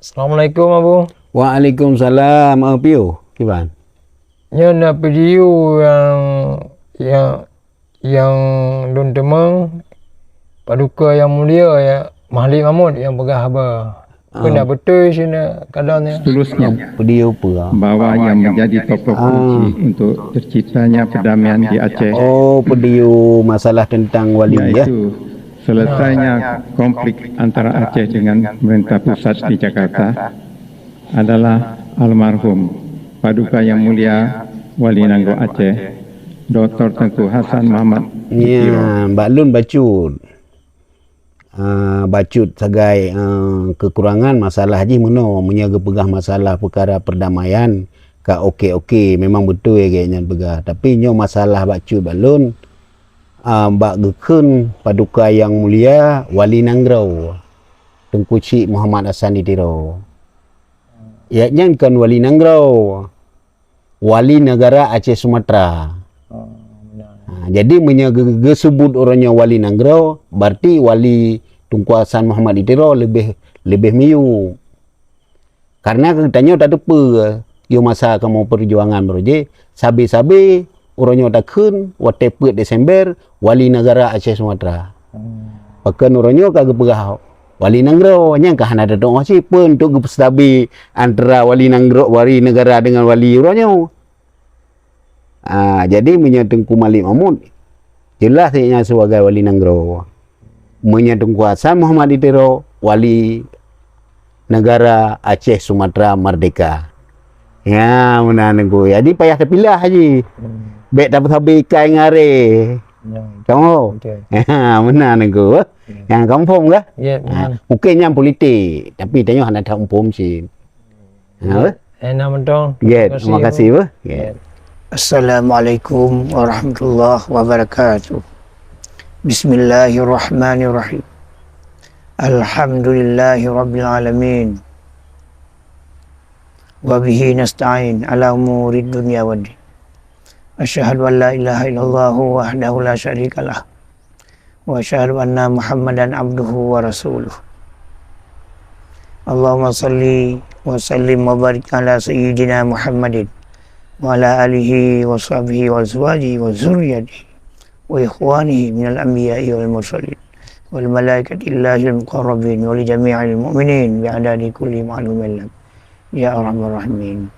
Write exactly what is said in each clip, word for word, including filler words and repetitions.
Assalamualaikum, Abu. Waalaikumsalam, Abu Piu. Kiban? Nyoe na video nyang, nyang, nyang lôn teumeung, Paduka Yang Mulia, ya, Mahli Mahmud nyang peugah haba. Ah. Keuneuk beutôi sineuk keadaan nyan. Seterusnya, video apa? Bahwa yang menjadi tokoh kunci untuk terciptanya perdamaian di Aceh. Oh, video masalah tentang wali, ya? Yaitu selesainya konflik antara Aceh dengan pemerintah pusat di Jakarta adalah almarhum Paduka Yang Mulia Wali Nanggroe Aceh, Doktor Teuku Hasan Muhammad Tiro. Ya, bak lôn bacut. Ah, bacut sagai, ah, kekurangan masalah jih meunoe. Meunyoe geupeugah masalah peukara perdamaian, ka oke-oke, memang beutôi gobnyan peugah. Tapi nyoe masalah bacut bak lôn, ah, bak geukheun Paduka Yang Mulia Wali Nanggroe, Teungku Chik Muhammad Hasan di Tiro. Awaknyan kon Wali Nanggroe, Wali Negara Aceh Sumatra. Oh, benar. Ha, jadi meunyoe geu-, geuseubut uroe nyoe Wali Nanggroe, berarti Wali Teungku Hasan Muhammad di Tiro leubeh, leubeh miyueb. Karena geutanyoe tateupeue, yoh masa kamoe peujuangan baroe jih, sabe-sabe uroe nyoe takheun watée peuet Desember, Wali Negara Aceh Sumatra. Hmm. Pakon uroe nyoe ka geupeugah Wali Nanggroe, nyan ka hana tatu'oh cit peue untuk geupeusabe antara Wali Nanggroe, Wali Negara dengan Wali uroe nyoe. Ah, jadi meunyoe Teungku Malik Mahmud, jeulaih nyan sibagai Wali Nanggroe. Meunyoe Teungku Hasan Muhammad di Tiro, Wali Negara Aceh Sumatra Merdeka. Ya, meunan Teungku. Jadi payah tapilah haji. Hmm. Bék tapeusabe ikai ngon aré. Ya. Kamu? Betul. Ya, meunan Teungku. Ya. Nyang confirm kah? Ya, ha, meunan. Mungkin nyan politik, tapi tanyoe hana tahu confirm cit. Ha? Ya. Eh, na mantong. Ya, terima kasih, Bu. Ya. Ya. Assalamualaikum warahmatullahi wabarakatuh. Bismillahirrahmanirrahim. Alhamdulillahirabbil alamin. Wa bihi nasta'in ala umurid dunya waddin. Asyhadu an la ilaha illallah wahdahu la syarika lah. Wa asyhadu anna Muhammadan abduhu wa rasuluh. Allahumma salli wa sallim wa barik ala sayyidina Muhammadin wa ala alihi wa sahbihi wa azwajihi wa dzurriyyatihi wa ikhwanihi minal anbiya'i wal mursalin wal malaikatillahil muqarrabin wa li jami'il mu'minin bi adadi kulli ma'lumin lak. Ya Arhamar Rahimin.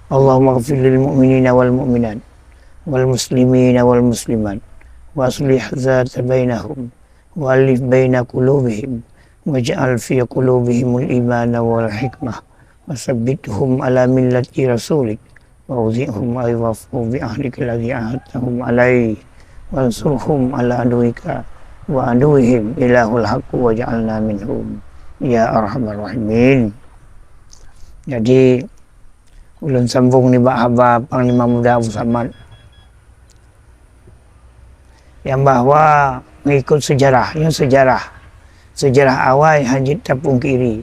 Allahumma ighfir lil mu'minina wal mu'minat wal muslimina wal muslimat wa aslih dzata bainahum wa alif baina qulubihim waj'al fi qulubihimul imana wal hikmah wa tsabbithum ala millati rasulik wa auzi'hum an yuwaffu bi ahdika alladzi ahadtahum alaih wansurhum ala aduwika wa aduwwihim ilahul haqq waj'alna minhum ya arhamar rahimin. Jadi, ulôn sambung nibak haba Panglima Muda Abu Samad nyang bahwa mengikut sejarah, nyoe sejarah, sejarah awai hana jeuet tapungkiri.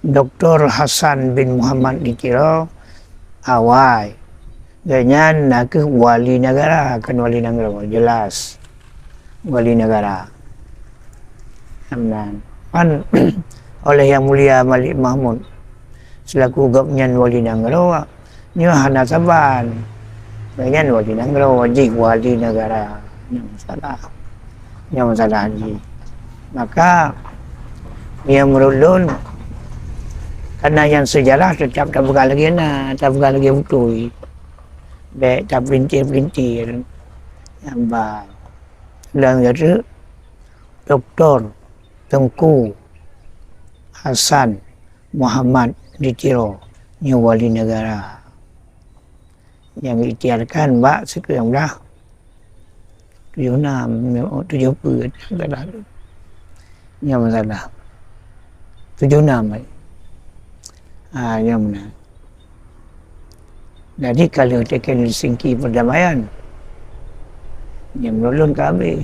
Doktor Hasan bin Muhammad di Tiro awai. Gobnyan nakeuh wali negara, kon wali nanggroe, jelas. Wali negara. Amnan. Kan oleh Yang Mulia Malik Mahmud selaku gobnyan wali nanggroe, nyoe hana saban. Gobnyan wali nanggroe, jih wali negara. Nyoe masalah. Nyoe masalah jih. Maka, nyoe meunurot lôn, karena nyang sejarah tetap tapeugah lagée na, tapeugah lagée beutôi. Bék tapelintir-pelintir. Nyang ba, lôn kata, Doktor Teungku Hasan Muhammad di Tiro nyoe wali negara. Nyang geuikhtiarkan bak sikureueng blaih tujoh nam, tujoh peuet, salah. Nyang masalah. Tujoh nam, ai. Ah, nyang meunan. Jadi, ka lheueh teken Helsinki perdamaian, nyang meulôn ka habéh.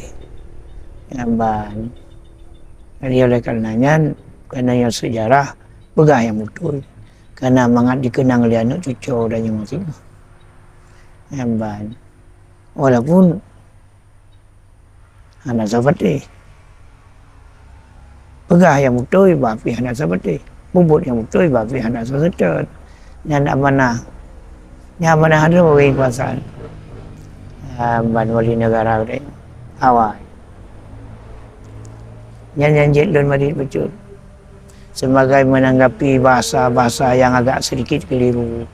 Nyang ban. Jadi, oleh karena nyan, karena nyoe sejarah, peugah nyang beutôi. Karena mangat dikeunang lé aneuk cucoe dan nyang masing. Nyang ban. Walaupun hana sapat deh. Peugah nyang beutôi, bah pih hana sapeuteh. Peubuet nyang beutôi, bah pih hana saseutôt. Nyan amanah. Nyan amanah droe bagi kuasa. Ah, ban wali negara geutanyoe. Awai. Nyan nyang jeuet lôn marit bacut. Sebagai menanggapi bahasa-bahasa yang agak sedikit keliru.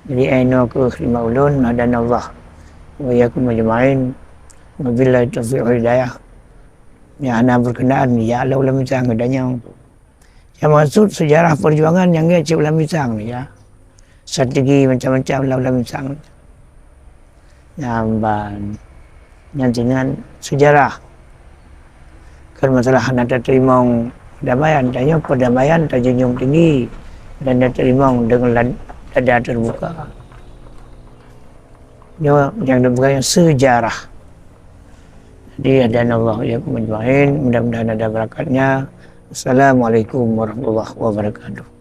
Jadi, ainoe kheueh lima ulôn, hadanallah wa iyyakum ajma'in. Wabillahi taufiq wal hidayah. Nyang hana berkenaan, ya Allah, ulam misang geutanyoe. Nyang maksud sejarah perjuangan nyang gét cit ulam misang, ya. Strategi macam-macam lah ulam misang. Nyan ban, nyan tinggai sejarah. Kan masalah hana tateurimong perdamaian, tanyoe perdamaian tajunjung tinggi dan tateurimong dengan lad-, dada terbuka. Nyoe nyang dipeugah sejarah. Jadi, hadanallah wa iyyakum ajma'in, mudah-mudahan ada berakatnya. Assalamualaikum warahmatullahi wabarakatuh.